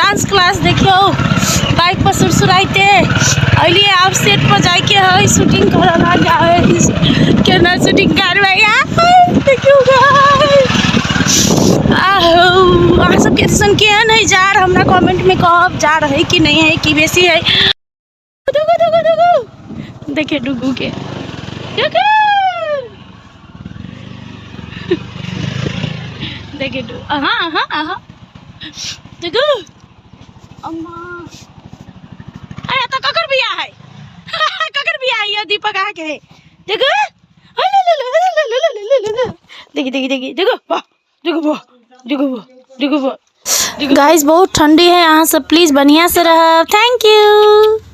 Dance class देखियौ bike पर सुरसुराइते अलियै। आब set पर जाइके है, शूटिंग करऽ ला गाइस। केना शूटिंग करबै? देखियौ गाइस, आहो अहाँ सबके दिसन केहन है जाड़, हमरा कमेंटमे कहब, जाड़ है कि नहीं है कि बेसी है। डुगू डुगू डुगू, देखिए डुगू के, डुगू देखिए, डुगू। अहाँ अहाँ अहाँ डुगू अम्मा। अरे तो ककर बियाह है? ककर बियाह है? दीपक अहाँके है। डुगू, देखी देखी देखी, डुगू वाह, डुगू वाह, डुगू वाह, डुगू वाह। गाइस, बहुत ठंडी है। अहाँ सब प्लीज बढ़िया से रहब। Thank you.